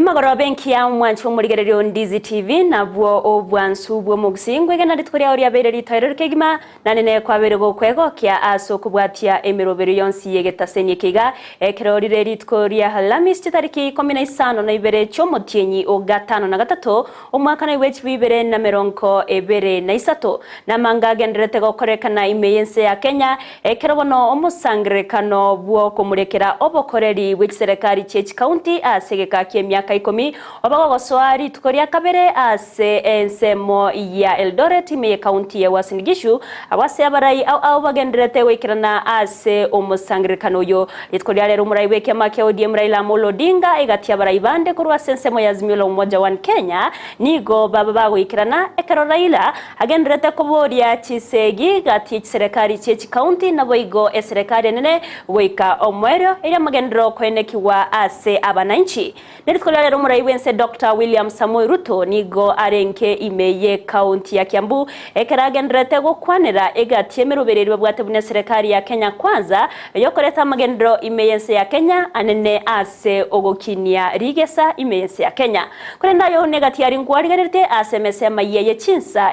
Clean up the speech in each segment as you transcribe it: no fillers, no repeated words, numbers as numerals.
Emagoroba enkiya omwanchi bw'omorigereria o Ndizi TV nabwo obwansu bw'omogusii ngwegena rituko riao riabeire ritoereru kegima nane nekwabeire gokwegokia ase okobwatia emeroberio yonsi y'egetaseni eke iga ekero rire rituko ria Alhamisi chitariki ikomi na isano na ibere chi'omotienyi o gatano na gatato omwaka naigwe chibu ibere na merongo ebere na isato namanga agendererete gokorekana ime y'ense ya Kenya Ekero bono omosangererekano bw'okomorekera obokoreri bwe chiserekari chie chikaunti ase egeka ki'emiaka ikomi obe gogosoa rituko ria kabere ase ensemo ya Eldoret ime y'ekaunti ya Uasin Gishu, agwo ase abarai ao ao bagendererete goikerana ase omosangererekano oyo. Rituko ria rero omorai bw'ekiama kia ODM Raila Amolo Odinga egati y'abarai bande korwa ase ensemo ya Azimio la Umoja One Kenya nigo baba bagoikerana ekero Raila Agendererete koboria chisegi gati ye chiserekari chie chikaunti naboigo eserekari enene goika omoerio erio amagenderero koenekigwa ase abananchi. Nerituko ria rero omorai bwense Doctor William Samoei Ruto nigo arenge ime ye kaunti ya Kiambu ekero agendererete gokwanera egati yemeroberi eria babwate buna eserekari ya Kenya Kwanza yokoreta amagenderero ime yense ya Kenya anene ase ogokinia rigesa ime yense ya Kenya. Korende aye one gati aria nkwarigereretie ase emesa y'amayia ye chinsa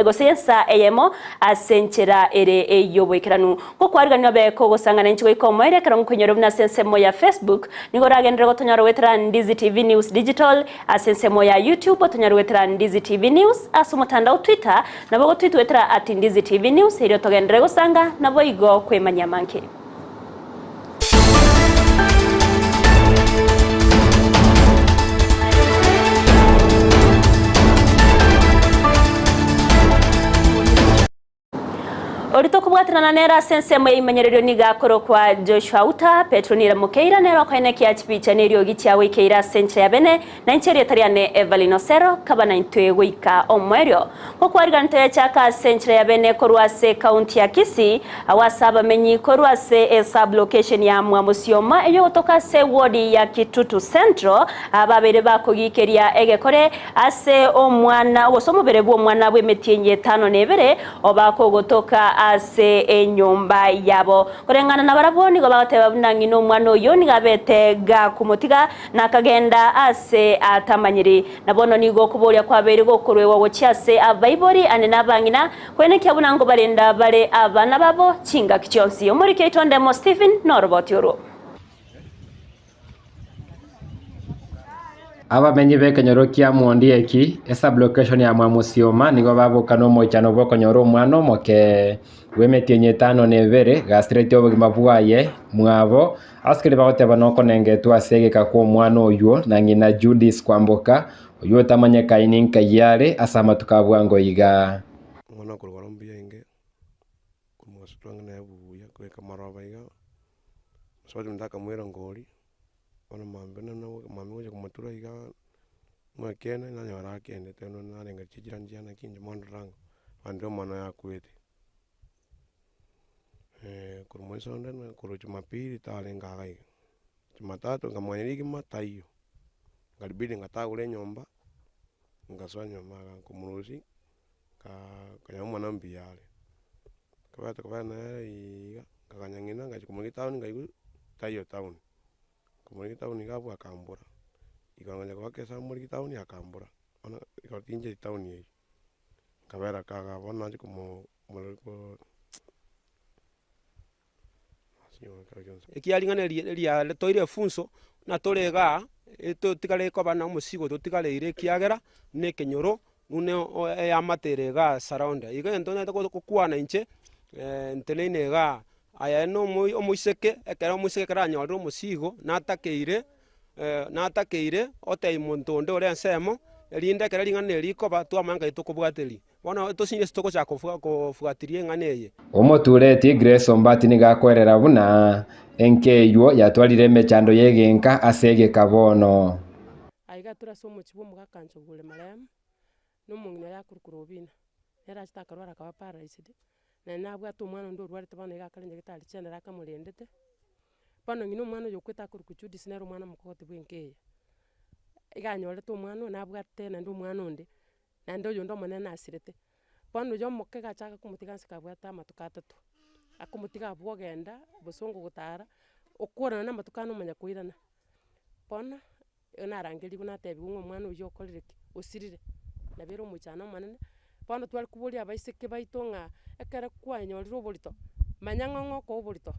gose y'ensa eyemo ase enchera ere ey'oboikeranu. Ngokwariganio obe kogosang'ana inche goika omoerio ekero nkoinyora buna ase ensemo ya Facebook nigo oragenderere gotonyora goetera Ndizi TV News Digital, ase ensemo ya YouTube otonyore goetera Ndizi TV News, ase omotandao Twitter nabo ogotwit goetera at Ndizi TV News erio togenderere gosanga naboigo kwemanyia amange. Oria tokobwatanana nere ase ensemo ya imenyererio nigo akorokwa Joshua Uta, Petronila Mokeira nere okoenekia chibicha na eriogi chiagoikeire ase enchera ya bene, Na inche erieta riane Evelyn Osero, kaba naintwe goika omoerio. Gokwarigana toyachaka ase enchera ya bene korwa ase ekaunti ya Kisii, agwo ase abamenyi korwa ase esub-location ya Mwamusioma eyogotoka ase ewodi ya Kitutu Central, ababeire bakogikeria egekore ase omwana gose omobere bw'omwana bw'emetienyi etano na ebere obakogotoka ase enyomba yabo. Koreng'ana nabarabwo nigo bagoteba buna ng'ina omwana oyio nigo abete gakomotiga Nakagenda aase atamanyiri. Na bono nigo okoboria kwabeire gokoruegwa gochia ase abaibori ane na abang'ina, koenekia buna nkobarenda bare abana babo chingaki chionsi. Omoriki oito Ndemo Stephen noroboti orwo. Abamenyi b'ekenyoro kia Mwondieki, esub-location ya Mwamusioma nigo baboka nomoichano bw'okonyora omwana omoke bw'emetienyi etano na ebere gasiretie obogima bwaye mwabo Asikari bagoteba nokonengetwa ase egeka kw'omwana oyio na ng'ina Judith Kwamboka, oyio otamanyekaini nkai are ase amatuko a bwango iga. Omwana okorwara mbuya inge, komogaswa ang'e naye buya, goika maroba iga, mosubati ominto akamoira ngori, bono mambia nabo mambia ngocha komotura iga, buna ekeene nanyora akendete narenge chijirani chiane naki inche mwandora ng'a abande omwana oyo akwete. Korwa mwezi onde na korwa jumapili tarenge iga iga, jumatatu nkamanya rigima taiyo, nkaribidi ngatagora enyomba, ngasoa nyomba iga nkomorusia, nkaa nkanyora omwana mbuya are. Kobera tokobera nere iga, nkaganya ng'ina ngachia komorigia etown nkaigwa taiyo town, nkomorigia etown iga abwo akambora, igo nkonya goaka esabu morigie town akambora, bono ekero tincheti town eywo, nkabera kagaa bono nachia komo. Ekiagera ring'ana eri riatoire efunso, buna tore igaa, totigare koba na omosigo totigareire ekiagera buna ekenyoro, buna eamate ere igaa surround. Igo egento ntagete gokwana inche, nteneine igaa, aye na omoiseke, ekero omoiseke ekero anyorire omosigo, natakeire natakeire otebie monto onde ore ensemo, erinde ekero ring'ana eri rikoba, twamanya nkai tokobwateria. Bono tosinye ase togochaka kofuatiria eng'ana eye. Omotureti Grace Ombati nigo akwerera buna enka eywo yatwarire emechando y'egenka ase egeka bono. Aiga tore ase omochie bw'omogaka Nchogu ore marehemu, na omong'ina oye akorokwa Robina, nere achete akarwara akaba paralyzed, naende nabwate omwana onde orwarete bono iga akare nyagetari general akamorendete. Bono ng'ina omwana oyo okwete akorokwa Judith nere omwana omokogoti bwa enka eye. Iga anyorete omwana oyo nabwate naende omwana onde. Naende oyonde omonene nasirete. Bono oyo omoke iga achaka komotiga nse kabwate amatuko atato, akomotiga abwo ogenda bosongo gotara, okorana na amatuko ane omanya koirana. Bono, narangerigwe natebiwa ng'a omwana oywo okorire ki, osirire, nabo ere omoichano omonene. Bono tware koboria abaiseke baito ng'a ekero kwanyorire oborito, manya ng'a ng'o okoa oborito,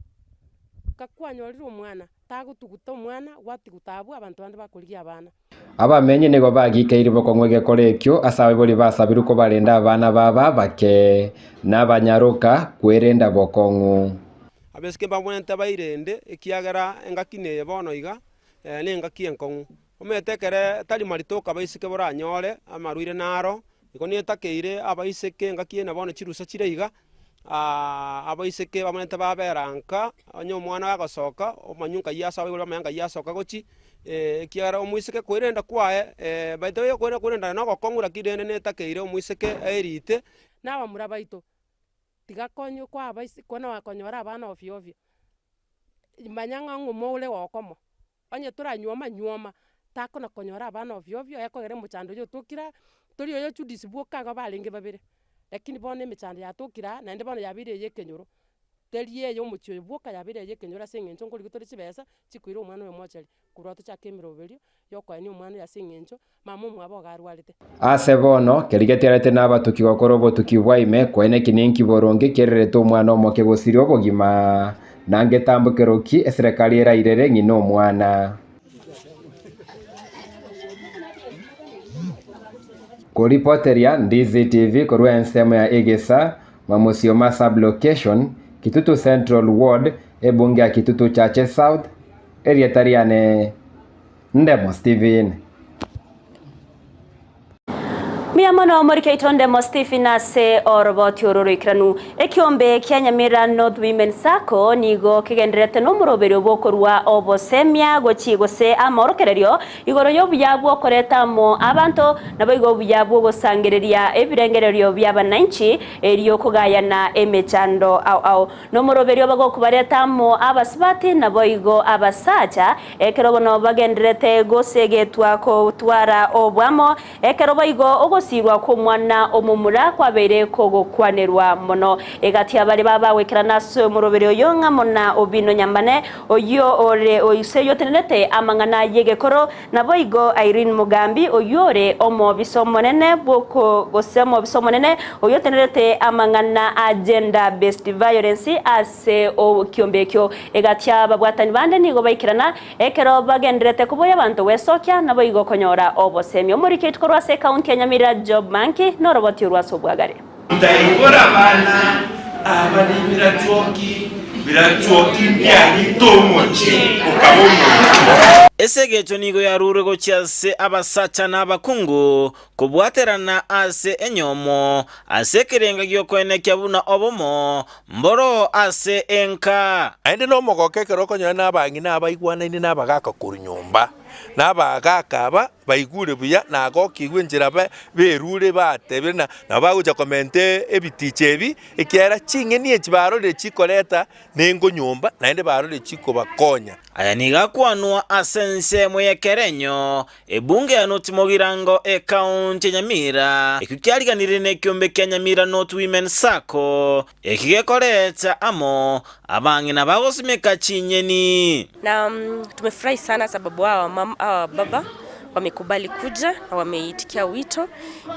ka kwanyorire omwana, tagotuguta omwana, gwatuguta abwo abanto bande bakorigia abana. Abamenyi nigo bagikeire bokong'u egekora ekio ase abaibori basabirwe kobarenda abana babo abake, na abanyaroka kwerenda bokong'u. Abaiseke mbabwenerete bairende, ekiagera engaki neye bono iga, nengaki enkong'u. Omanyete ekere tari marito oka abaiseke boranyore, amarwaire naro, igo netakeire abaiseke engaki eye na bono chirusa chire iga, abaiseke bamanyete babera nka, onye omwana gagosoka, omanywe nkai asoka abaibori bamanye nkai asoka gochia, ekiagera omoiseke koerenda kwaye by the way okoerenda koerenda na ogokong'u lakini rende netakeire omoiseke aerite. Na abamura baito, tiga konye kwa abaisi kona konyora abana ovyo ovyo, manya ng'a ng'omo ore gokomo. Onye toranyuoma nyuoma, takona konyora abana ovyo ovyo, ekogera emochando oyio otokire aa, tori oyo Judith bwoka igo barenge babere, lakini bono emechando yatokire aa, naende bono yabeire eye ekenyoro, teri eye omochie oyo bwoka yabeire eye ekenyoro ase eng'encho nkorigia tore chibesa, chikoira omwana oyo mochari, korwa tochake emeroberio, ya okoenia omwana oyo ase eng'encho, mama omwabo iga arwarete. Ase bono, keria getiarete nabatuki gokora obotuki bwa ime, koene eki ninki boronge kererete omwana omoke gosiria obogima, na ngetambokero ki eserekari erairere ng'ina omwana? Koripoteria Ndizi TV korwa ensemo ya Egesa, Mwamusioma Sub-location, Kitutu Central Ward, ebunge ya Kitutu Chache South, erieta riane Ndemo Stephen. Mbuya mono omorike oito Ndemo Stephen ase oroboti oro roikeranu. Ekiombe kia Nyamira North Women Sacco nigo kegendererete nomoroberio bw'okorua obosemia gochi gose amaorokererio igoro y'obuya bw'okoreta amo abanto naboigo obuya bw'ogosangereria ebirengererio bi'abananchi erio kogayana emechando ao ao. Nomoroberio bagokobareta amo abasubati naboigo abasacha, ekero bono bagendererete gosegetwa gotwara oboamo, ekero boigo ogosiirwa kw'omwana omomura kwabeire kogokwanerwa mono. Egati y'abaria babagoikerana ase omoroberio oyo ng'amo na Obino Nyambane, oyio ore oise oyotenerete amang'ana y'egekoro, Naboigo Irene Mugambi, oyio ore omobisa omonene bw'oko gose omobisa omonene oyio otenerete amang'ana a Gender Based Violence ase ekiombe ekio. Egati y'ababwatani bande nigo baikerana ekero bagendererete koboyia abanto gwesokia naboigo konyora obosemia. Omoriki oito korwa ase ekaunti ya Nyamira Job Manki noroboti orwo ase obwagare. Ntaibora abana aba nebirachwoki, birachwoki mbiarite omochie okaba omochie. Esegecho nigo yarurwe gochia ase abasacha na abakungu kobwaterana ase enyomo, ase ekerenga gi'okoenekia buna obomo mboro ase enka. Naende nomogooko ekero okonyora nabang'ina abaigwanaine nabagaaka korwa nyomba, na abagaaka aba baigure buya na agokigwe enchera berure batebire na nabo bagocha komenta ebiticha ebi, ekiagera ching'eni echi barorire chikoreta nengo nyomba, naende barorire chikobakonya. Aya nigo akwanwa ase ensemo y'ekerenyo, ebunge ya North Mugirango, ekaunti ya Nyamira, ekio kiariganirie nekiombe kia Nyamira North Women Sacco, Eki gekoreta amo abang'ina bagosimeka chinyeni. Na tumefurahi sana sababu hawa mama, hawa baba wamekubali kuja na wameitikia wito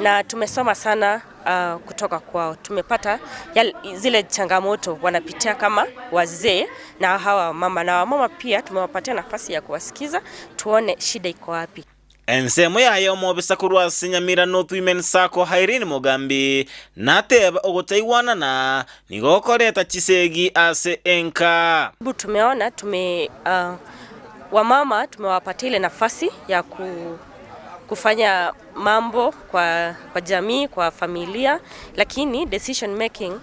na tumesoma sana uh, kutoka kwao. Tumepata yale, zile changamoto wanapitia kama wazee na hawa mama na wamama pia tumewapatia nafasi ya kuwasikiza tuone shida iko wapi. Ensemo yaye omobisa korwa ase Nyamira North Women Sacco Irene Mogambi nateba ogotaigwanana nigo gokoreta chisegi ase enka. Tumeona tume uh, wamama tumewapatia ile nafasi ya ku, kufanya mambo kwa, kwa jamii kwa familia, lakini decision making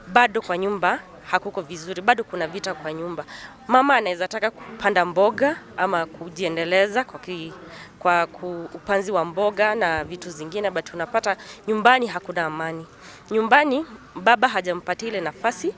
bado kwa nyumba hakuko vizuri, bado kuna vita kwa nyumba. Mama anaweza taka kupanda mboga ama kujiendeleza kwa, ki, kwa ku, upanzi wa mboga na vitu zingine, but unapata nyumbani hakuna amani. Nyumbani baba hajampatia ile nafasi.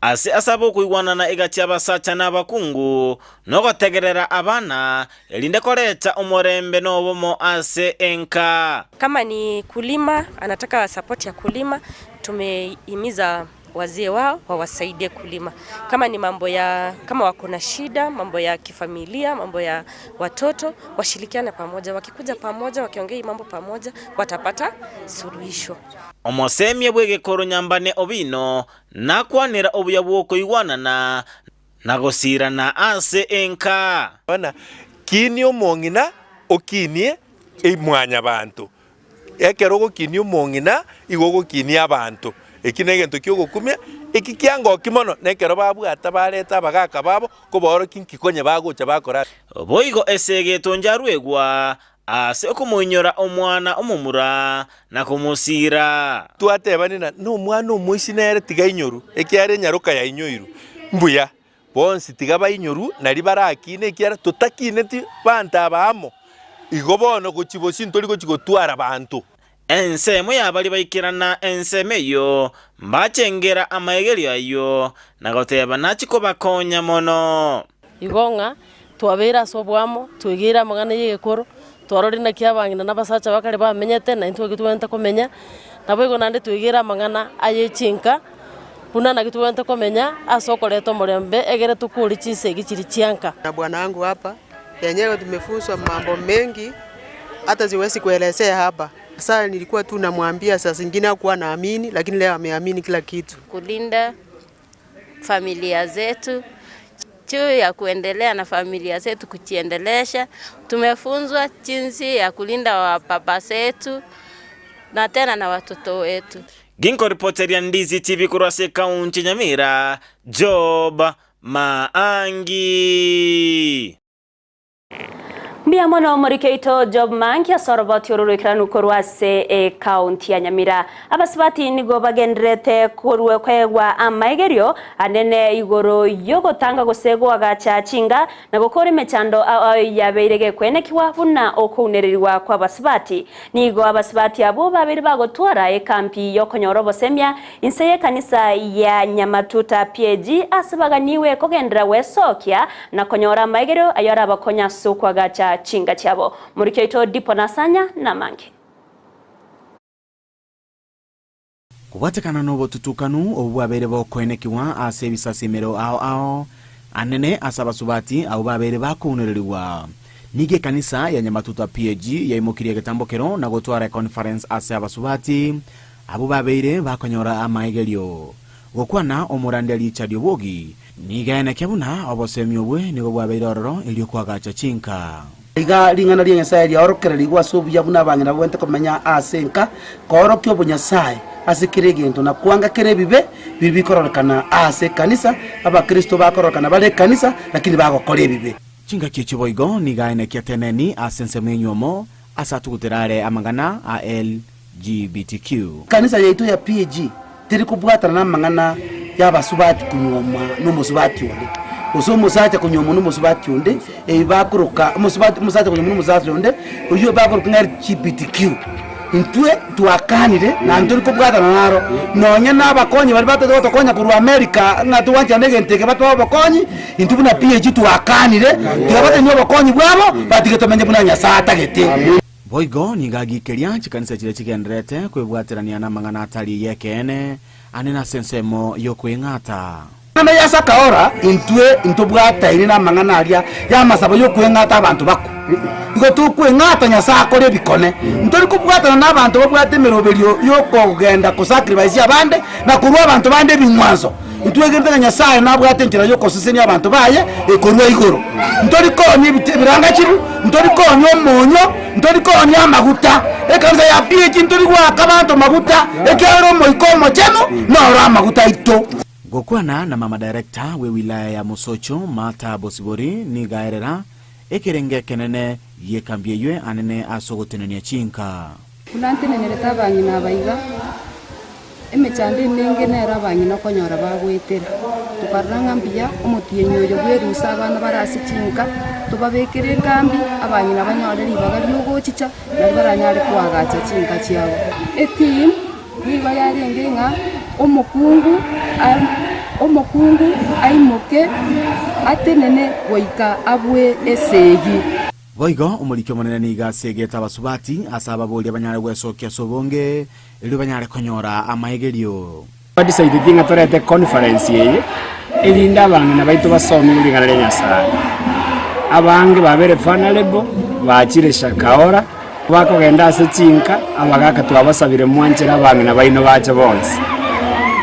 Ase asabe okoigwanana egati y'abasacha na abakungu, na ogotegerera abana, erinde koreta omorembe na obomo ase enka. Kama ni kulima, anataka support ya kulima, tumehimiza wazee wao wawasaidie kulima. Kama ni mambo ya kama wako na shida, mambo ya kifamilia, mambo ya watoto, washirikiane pamoja. Wakikuja pamoja, wakiongea hii mambo pamoja, watapata suluhisho. Omosemia bw'egekoro Nyambane Obino nakwanera obuya bw'okoigwanana na gosirana ase enka. Bana, kinia omong'ina okinie mwanyabanto. Ekero ogokinia omong'ina, igo ogokinia abanto. Eki negento ki'ogokumia, eki kiangokia mono, nekero babwata bareta abagaka babo kobaorokia nki konya bagocha bakora. Boigo esegeto njaruegwa ase okomoinyora omwana omomura na komosiira. Twatebani ng'a nomwana omoisia nere tiga ainyorwe, ekiagera enyaroka yainyoirwe. Mbuya, bonsi tiga bainyorwe nario barakine, ekiagera totakineti banto aba amo. Igo bono gochia bosio ntori gochia gotwara banto. Ensemo ya baria baikerana ensemo eyio, mbachengera amaegerio ayio, na goteba nachie kobakonya mono. Igo ng'a twabeire ase oboamo, twegeire amang'ana y'egekoro, twarorire naki abang'ina na abasacha ba kare bamenyete, na intwe ekio tobwenerete komenya. Naboigo naende twegeire amang'ana aye chinka, buna naki tobwenerete komenya ase okoreta omorembe egere tokore chinsegi chiria chianka. Na bwana wangu hapa yenyewe tumefunzwa mambo mengi hata siwezi kuelezea hapa. Sasa nilikuwa tu namwambia, saa zingine hakuwa naamini, lakini leo ameamini kila kitu. Kulinda familia zetu juu ya kuendelea na familia zetu kujiendelesha. Tumefunzwa jinsi ya kulinda wababa zetu na tena na watoto wetu. Ginkoripoteria Ndizi TV korwa ase ekaunti ya Nyamira, Job Maangi. Mbuya mono omoriki oito Job Mangi ase oroboti oro rwaikeranu korwa ase ekaunti ya Nyamira. Abasubati nigo bagendererete korwa koegwa amaigerio anene igoro yogotanga gose goagacha chinga na gokora emechando ao ao yabeire gekwenekigwa buna okounererigwa kw'abasubati. Nigo abasubati abwo babeire bagotwara ekampi yokonyora obosemia inse y'ekanisa ya Nyamatuta PAG ase baganiwe kogenderera gwesokia na konyora amaigerio ayio arabakonye ase okoagacha chinga chiabo. Moriki oito Dipo Nasanya namange. Kobwatekana nobotutukanu obwo bwabeire bokoenekigwa ase ebisasimero ao ao, anene ase abasubati abwo babeire bakounererigwa. Nigo ekanisa ya Nyamatuta PAG yaimokirie egetambokero na gotwara econference ase abasubati abwo babeire bakonyora amaegerio. Gokwana omorandia Richard Obwogi, nigo aenekia buna obosemi obwe nigo bwabeire ororo erio koagacha chinka. Iga ring'ana ria Nyasae riaorokererigwe ase obuya buna abang'ina bagwenerete komenya ase enka, koorokia obonyasae ase kera egento, na kwanga kera ebibe biria bikororekana ase ekanisa, abakristo bakororekana bare ekanisa, lakini bagokora ebibe. Chingaki echio boigo nigo aenekia teneni ase ensemo enywomo ase atugutera are amang'ana a LGBTQ. Ekanisa yaito ya PAG teri kobwatana namang'ana y'abasubati konyuomwa nomosubati onde, gose omosacha konyuomwa nomosubati onde, ebi bakoroka omosubati omosacha konyuomwa nomosacha onde, oyio bakoroka ng'a LGBTQ. Intwe twakanire na ntori kobwatana naro, nonya na abakonyi baria batagete gotokonya korwa America ng'a togwancherana egento eke batoe obokonyi, intwe buna PAG twakanire, tiga batonywe obokonyi bwabo, batige tomenye buna Nyasae atagete. Boigo nigo agiikeria chikanisa chiria chigendererete kwebwaterania namang'ana atari y'ekeene, ane nase ensemo y'okweng'ata. Amang'ana ya Sakaora, intwe ntobwataine namang'ana aria y'amasabo y'okweng'ata abanto bakwe. Igo tokweng'ata Nyasae akore ebikone. Ntori kobwatana nabanto babwate emeroberio y'okogenda kosacrifice abande na korua abanto bande ebing'wanso. Ntwegenete ng'a Nyasae nabwate enchera y'okosesenia abanto baye ekorua igoro. Ntori koonia ebite ebirangachiru, ntori koonia omonyo, ntori koonia amaguta. Ekanisa ya PAG ntori goaka abanto maguta, ekiagera Omoika Omochenu noro amaguta aito. Gokwana na mama director we wilaya ya Mosocho Martha Bosibori nigo aerera ekerengo ekenene gi'ekambi eyio anene ase ogotenenia chinka. Buna ntenenerete abang'ina aba iga, emechando emenge nero abang'ina okonyora bagoetera. Tokarora ng'a mbuya omotienyi oyo bwerusa abana bare ase chinka, tobabekere ekambi, abang'ina banyore ribaga riogochicha, nario baranyare koagacha chinka chiabo. Etheme nigo yarenge ng'a omokungu omokungu aimoke atenene goika abue esegi. Boigo omoriki omonene nigo asegete abasubati ase ababoria banyare gwesokia ase obonge, erio banyare konyora amaegerio. Twadecideti ng'a torete conference eye, erinde abang'ina baito basomigwe ring'ana ria Nyasaye. Abange babere vulnerable, bachire shakaora, bakogenda ase chinka, abagaka twabasabire mwanchere abang'ina baino bache bonsi,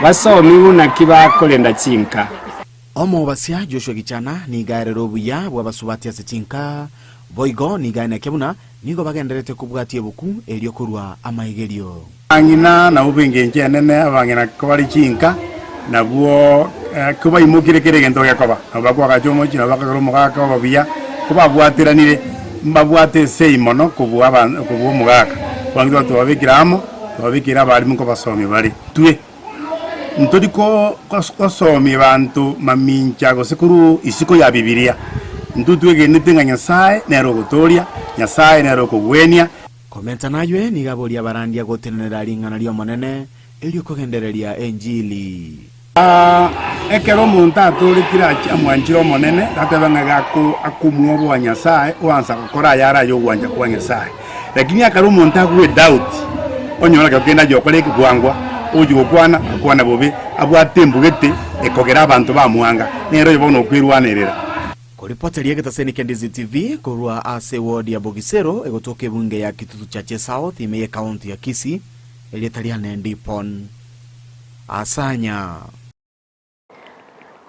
basomigwe naki bakorenda chinka. Omobasia Joshua Gichana nigo aerere obuya bw'abasubati ase chinka, boigo nigo aenekia buna nigo bagendererete kobwatia ebuku erio korwa amaigerio. Abang'ina nabwo b'engencho enene, abang'ina kobare chinka, nabwo kobaimokire kera egento gekoba, nabo bakoagacha omochie, nabo bakagera omogaka oba buya, kobabwateranire, mbabwate esegi mono kobua aban kobua omogaka. Bono twababekire amo, twababekire abalimu nkobasomia bare. Twe. Ntori gosomia banto mamincha gose korwa isiko ya Bibilia. Intwe twegenete ng'a Nyasae nere ogotooria, Nyasae nere okogwenia. Komenta naywe nigo aboria abarandia gotenenera ring'ana ri'Omonene, erio kogendereria enchili. Ekero omonto atoorekire amwanchire Omonene, gatebe ng'a iga akomwoboa Nyasae, oansa gokora ayare ay'ogwancha kwa Nyasae. Lakini ekero omonto agwe doubt, onyore ekero kende aye okore ekegwangwa, ogochia gokwana, akwane bobe, abwate embugete ekogera abanto bamwanga, nere oyo bono okwerwanerera. Koripoteria egetaseni kia Ndizi TV korwa ase eward ya Bogisero egotoka ebunge ya Kitutu Chache South ime ye county ya Kisii, erieta riane Ndipon Asanya.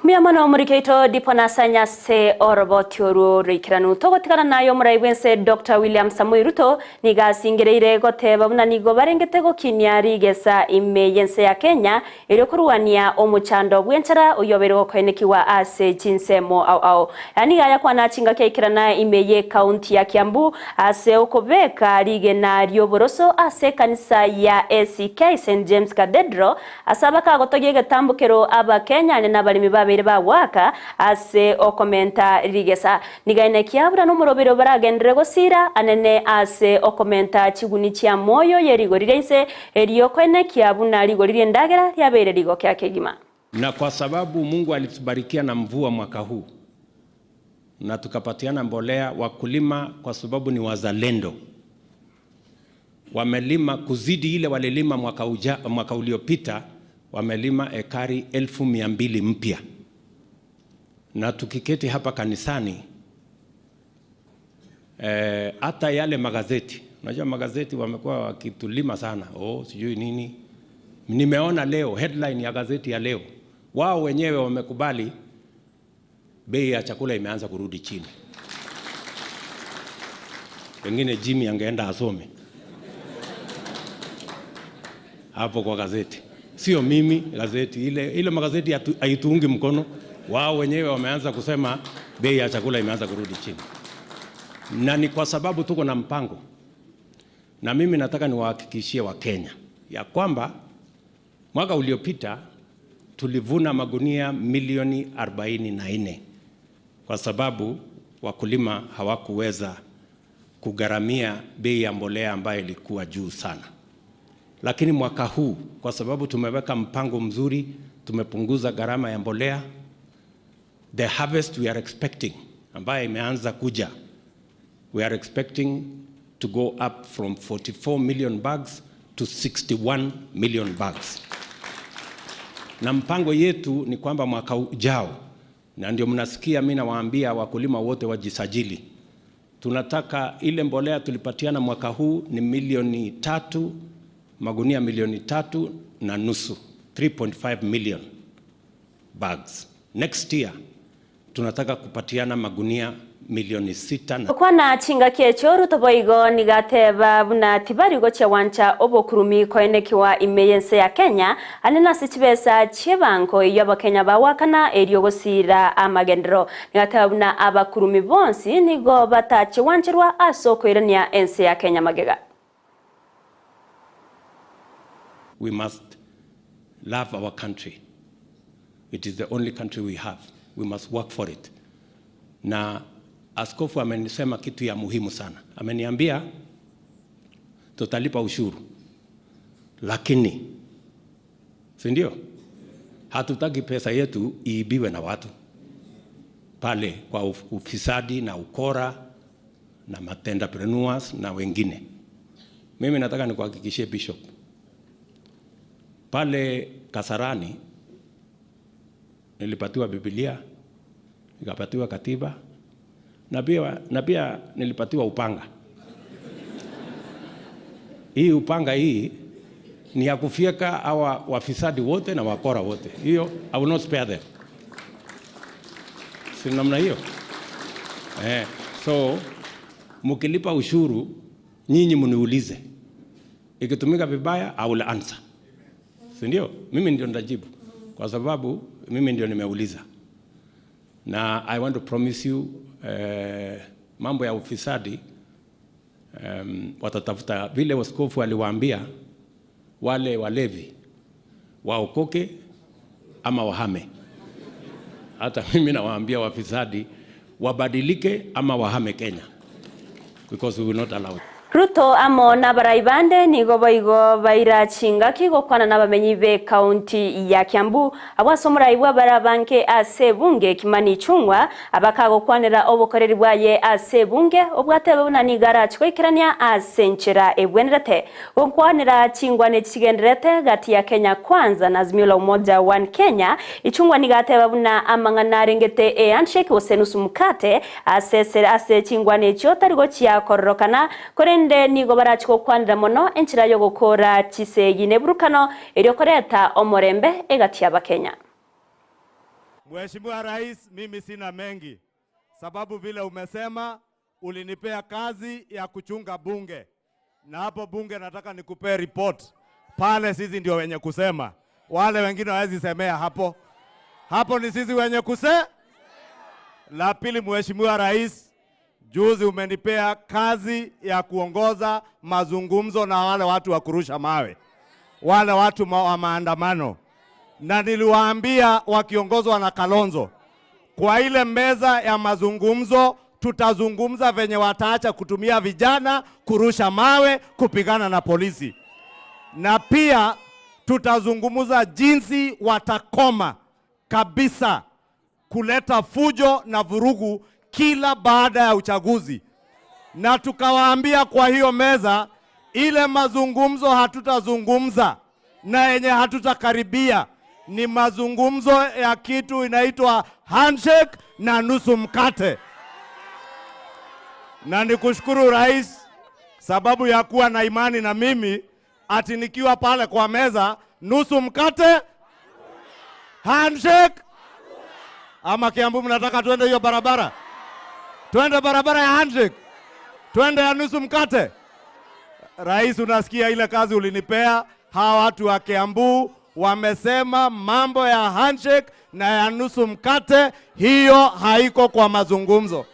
Mbuya mono omoriki oito Dipo Nasanya ase oroboti orwo roikeranu. Togotigana naye omorai bw'ense Doctor William Samoei Ruto nigo asingereire goteba buna nigo barengete gokinia rigesa ime y'ense ya Kenya erio korwania omochando bw'enchara oyio obeire gokoenekigwa ase chinsemo ao ao. Aya nigo ayakwana chingaki aikerana ime y'ecounty ya Kiambu ase okobeka rigena ri'oboroso ase ekanisa ya ACK St James Cathedral Ase abakagotogia egetambokero Abakenyane na abaremi babeire bagoaka ase okomenta rigesa. Nigaine kiabura nomoroberi baragenderere gosiira anene ase okomenta chiguni chi'amoyo ye rigori ria inse, erio koenekia buna rigori ri'endagera riabeire rigokea kegima. Na kwa sababu Mungu alitubarikia na mvua mwaka huu na tukapatiana mbolea, wakulima kwa sababu ni wazalendo wamelima kuzidi ile walilima mwaka, uja, mwaka uliopita wamelima ekari 200,000 mpya, na tukiketi hapa kanisani hata yale magazeti, unajua magazeti wamekuwa wakitulima sana, oh, sijui nini. Nimeona leo headline ya gazeti ya leo, wao wenyewe wamekubali bei ya chakula imeanza kurudi chini. Pengine Jimmy angeenda asome hapo kwa gazeti, sio mimi. Gazeti ile ile magazeti haituungi mkono, wao wenyewe wameanza kusema bei ya chakula imeanza kurudi chini, na ni kwa sababu tuko na mpango, na mimi nataka niwahakikishie Wakenya ya kwamba mwaka uliopita tulivuna magunia milioni 44 kwa sababu wakulima hawakuweza kugharamia bei ya mbolea ambayo ilikuwa juu sana. Lakini mwaka huu kwa sababu tumeweka mpango mzuri, tumepunguza gharama ya mbolea, the harvest we are expecting ambayo imeanza kuja, we are expecting to go up from 44 million bags to 61 million bags. Na mpango yetu ni kwamba mwaka ujao, na ndio mnasikia mimi nawaambia wakulima wote wajisajili. Tunataka ile mbolea tulipatiana mwaka huu ni milioni 3, magunia milioni 3.5, 3.5 million bags. Next year tunataka kupatiana magunia milioni 6 na Okwana chingaki echo Ruto boigo nigateba buna tibari gochia wancha obokurumi koenekiwa ime y'ense ya Kenya ane nase chibesa chiebanko eyo abakenya bawakana erio gosira amagendero. Nigateba buna abakurumi bonsi nigo batachiwancherwa ase okoirania ense ya Kenya magega. We must love our country. It is the only country we have. We must work for it. Na askofu amenisema kitu ya muhimu sana. Ameniambia tutalipa ushuru, lakini si ndio? Hatutaki pesa yetu iibiwe na watu pale kwa ufisadi na ukora na matendapreneurs na wengine. Mimi nataka nikuhakikishie Bishop, Pale Kasarani nilipatiwa Biblia, nikapatiwa katiba na pia, na pia nilipatiwa upanga. Hii upanga hii ni ya kufyeka hawa wafisadi wote na wakora wote. Hiyo I will not spare them. Si namna hiyo? Eh, so mkilipa ushuru nyinyi mniulize, ikitumika vibaya I will answer, si ndio? Mimi ndio nitajibu kwa sababu mimi ndio nimeuliza, na I want to promise you eh, mambo ya ufisadi um, watatafuta vile waskofu aliwaambia wale walevi waokoke ama wahame. Hata mimi nawaambia wafisadi wabadilike ama wahame Kenya because we will not allow it. Ruto amo n'abarai bande nigo boigo baira chingaki gokwana n'abamenyi be kaunti ya Kiambu abwase omorai bwa barabanke ase ebunge Kimani Ichung'wa abakagokwanera obokoreri bwaye ase ebunge obwatebe buna nigo arachi goikerania ase enchera ebwenerete gokwanera chingwana echi chigenderete gati ya Kenya Kwanza na Azimio la Umoja One Kenya Ichung'wa nigo ateba buna amang'ana arengete ehandshake gose nusu mkate ase ase chingwana echio tari gochia kororokana korende nigo barachi gokwanera mono enchera y'ogokora chisegi na eburukano erio koreta omorembe egati y'Abakenya. Mheshimiwa Rais, mimi sina mengi sababu vile umesema ulinipea kazi ya kuchunga bunge, na hapo bunge nataka nikupee report pale. Sisi ndio wenye kusema, wale wengine hawezi semea hapo. Hapo ni sisi wenye kuse. La pili, Mheshimiwa Rais, juzi umenipea kazi ya kuongoza mazungumzo na wale watu wa kurusha mawe, wale watu ma wa maandamano, na niliwaambia wakiongozwa na Kalonzo, kwa ile meza ya mazungumzo tutazungumza venye wataacha kutumia vijana kurusha mawe, kupigana na polisi, na pia tutazungumza jinsi watakoma kabisa kuleta fujo na vurugu kila baada ya uchaguzi. Na tukawaambia kwa hiyo meza, ile mazungumzo hatutazungumza na yenye hatutakaribia ni mazungumzo ya kitu inaitwa handshake na nusu mkate. Na nikushukuru Rais sababu ya kuwa na imani na mimi, ati nikiwa pale kwa meza nusu mkate handshake. Ama Kiambu mnataka tuende hiyo barabara? Twende barabara ya handshake, twende ya nusu mkate. Rais, unasikia ile kazi ulinipea. Hawa watu wa Kiambu wamesema mambo ya handshake na ya nusu mkate, hiyo haiko kwa mazungumzo.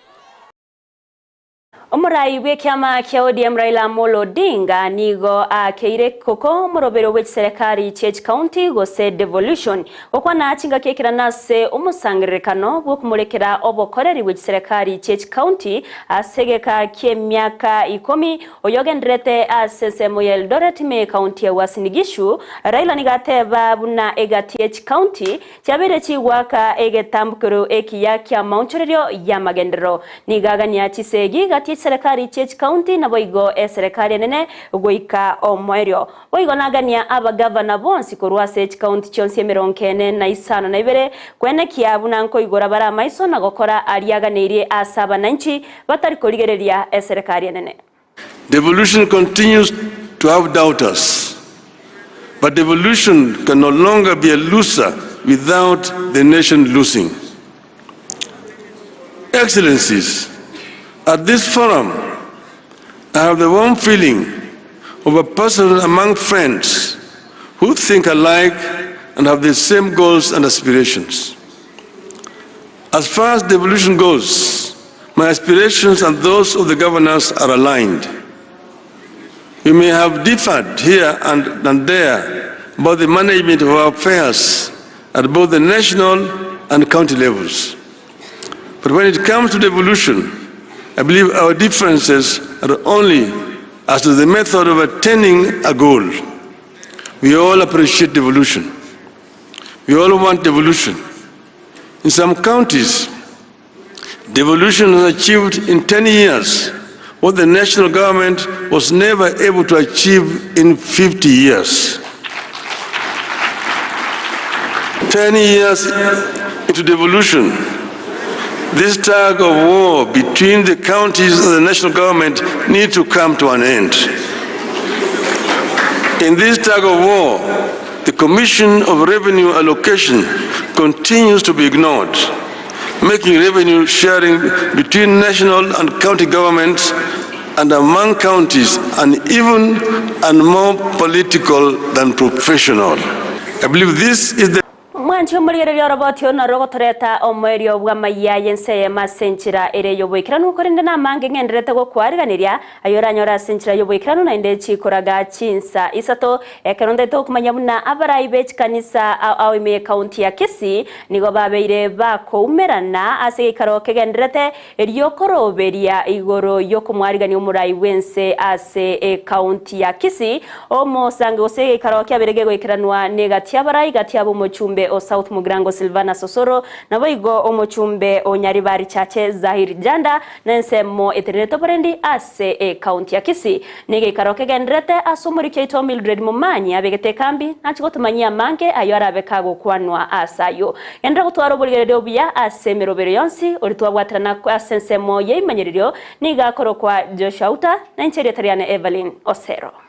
Omorai bw'ekiama kia ODM Raila Amolo Odinga nigo akeire koko omorobero bwe chiserekari chie chikaunti gose devolution gokwana chingaki ekero ase omosangererekano bw'okomorekera obokoreri bwe chiserekari chie chikaunti ase egeka kia emiaka ikomi oyogenderete ase ensemo ya Eldoret ime ekaunti ya Uasin Gishu. Raila nigo ateba buna egati ye chikaunti chiabeire chigwaka egetambukero ekiya kia amaonchorerio y'amagenderero nigo agania chisegi gati ye chiserekari chie chikaunti naboigo eserekari enene goika omoerio. Boigo nagania abagavana bonsi korwa ase chikaunti chionsi emerongo ene na isano na ibere kwenekia buna nkoigora bare amaiso na gokora aria aganeirie ase abananchi batari korigereria eserekari enene. Devolution continues to have doubters, but devolution can no longer be a loser without the nation losing. Excellencies, at this forum, I have the warm feeling of a person among friends who think alike and have the same goals and aspirations. As far as devolution goes, my aspirations and those of the governors are aligned. We may have differed here and, and there about the management of our affairs at both the national and county levels. But when it comes to devolution, I believe our differences are only as to the method of attaining a goal. We all appreciate devolution. We all want devolution. In some counties, devolution has achieved in 10 years what the national government was never able to achieve in 50 years. 10 years into devolution, this tug of war between the counties and the national government need to come to an end. In this tug of war, the Commission of Revenue Allocation continues to be ignored, making revenue sharing between national and county governments and among counties uneven and more political than professional. I believe this is the Mwanche omorigereria oroboti oro noro rogotoreta omoerio bw'amayia y'ense eyemo ase enchera ere y'oboikeranu, korende namange ng'endererete gokwariganeria aye oranyore ase enchera y'oboikeranu naende chikoraga chinsa isato. Ekero ntaete gokomanya buna abarai be chikanisa ao ao ime y'ekaunti ya Kisii nigo babeire bakoumerana ase egeikaro kegendererete Erio koroberia igoro y'okomwarigania omorai bw'ense ase ekaunti ya Kisii, omosange gose egeikaro kiabeire gegoikeranwa negati y'abarai gati ab'omochumbe o South Mugirango Silvanus Osoro, naboigo omochumbe o Nyaribari Chache Zahir Janda na ensemo etenerete oborendi ase ekaunti ya Kisii. Negeikaro kegendererete ase omoriki oito Mildred Momanyi abegete ekambi nache gotomanyia amange ayio arabe kagokwanwa ase ayio. Genderera gotwara oborigereria obuya ase emerobero yonsi oria twabwaterana ase ensemo y'eimanyererio nigo akorokwa Joshua Uta, na inche erieta riane Evelyn Osero.